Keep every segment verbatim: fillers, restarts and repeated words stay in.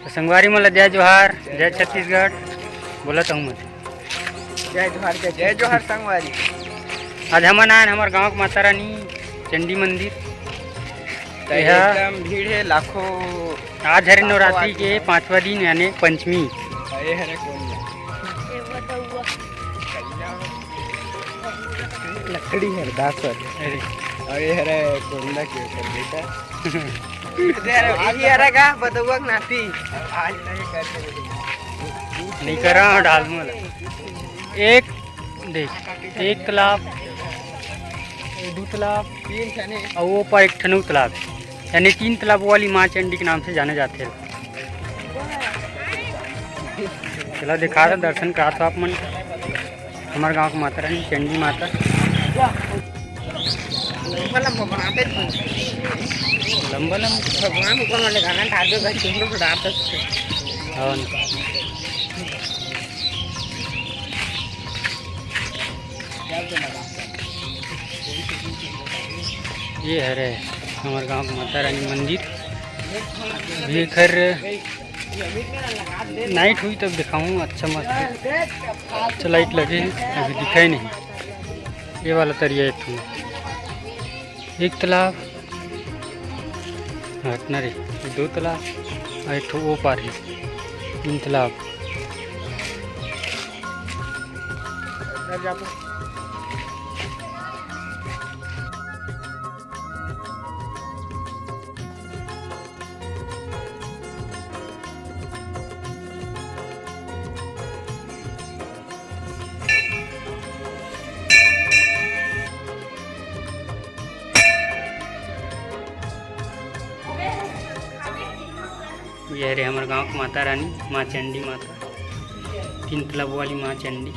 संगवारी मन ल जय जोहार, जय छत्तीसगढ़। बोलत हूँ मैं। जय जोहार, जय जय जोहार संगवारी। आज हमन आयन हमर गांव के माता रानी चंडी मंदिर। त एहा एकदम भीड़ हे, लाखों, आज हरे लाखों नवरात्रि आदमी के हे। पांचवा दिन यानी पंचमी। अरे हरे कौन? लकड़ी हर दास हर। अरे। अरे हरे कोंदा के ऊपर बेटा। इधर यही हरे का बदौआ के नाती। नहीं करा डाल मोला। एक देख, एक तालाब, दू तालाब, तीन ठने। अउ वो पर एक ठन तालाब, यानी तीन तालाब वाली माँ चंडी के नाम से जाने जाते हैं। चला दिखा दे, दर्शन करा दो आप मन। हमारे गांव की माता रानी चंडी माता। लंबा लंबा बनाते थे। लंबा लंबा। भगवान ऊपर वाले गाना डाल दो, भाई, तुम लोग रात तक। हाँ ना। ये हरे हमारे गांव की माता रानी मंदिर। ये घर नाइट हुई तब दिखाऊँ, अच्छा मस्त है। अच्छा लाइट लगे है, अभी दिखाई नहीं। ये वाला तरिया एक ठो, एक तालाब, हटना रे, ये दो तालाब, और एक ठो वो पार है, तीन तालाब। ये हरे हमर गांव के माता रानी, माँ चंडी माता, तीन तालाब वाली माँ चंडी।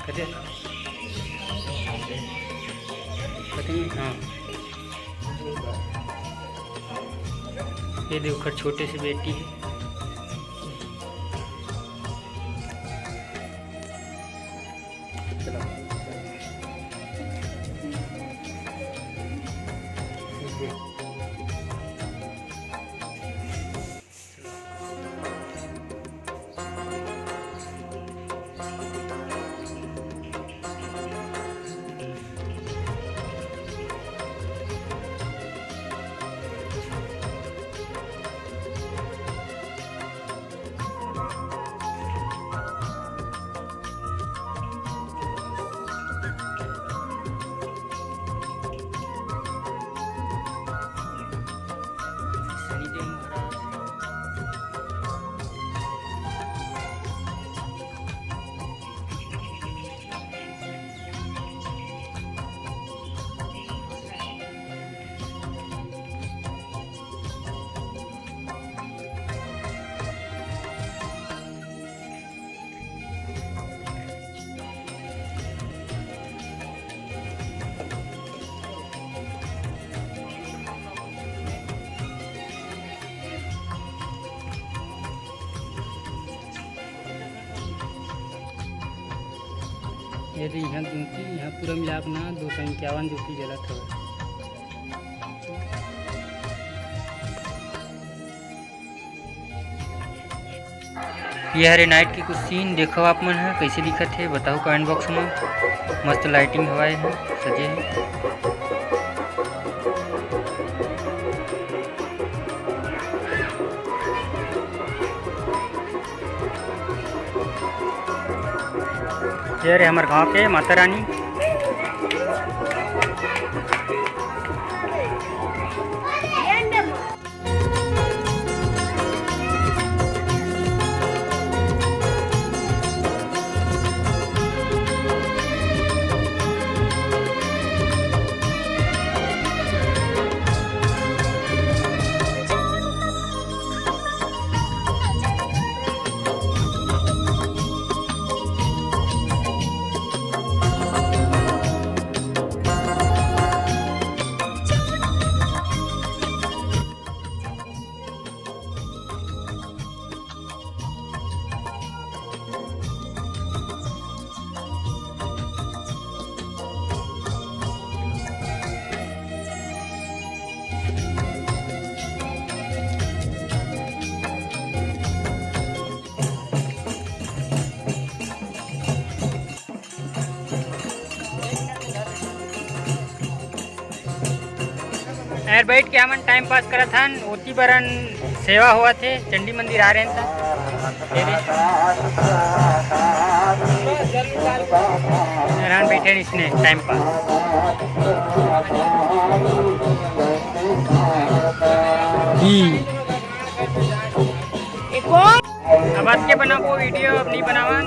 कते? कते में? हाँ। ये दे ओकर छोटे से बेटी है। ये दे इहाँ ज्योति, इहाँ पूरा मिला के ना दो सौ इक्यावन ज्योति जलत हवे। ये हरे नाइट के कुछ सीन, देखो आप मन ह कैसे दिखत हे, बताओ कमेंट बॉक्स में। मस्त लाइटिंग हवाए हे, सजे हे। ये रे हमर गांव के माता रानी। यार, बैठ के हमन टाइम पास करत हन, ओती बरन सेवा होवत हे, चंडी मंदिर आ रहे हैं त। ये दे। हैरान बैठे हैं इसने टाइम पास। हम्म। अब आज के बनाबो वीडियो, अब नहीं बनावन।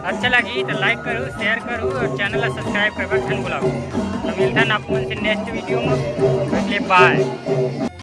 अच्छा लगी तो लाइक करू, शेयर करू और चैनल ला सब्सक्राइब करबा झन भुलाओ। तो मिलथन आप मन से नेक्स्ट वीडियो में। ओके, बाय।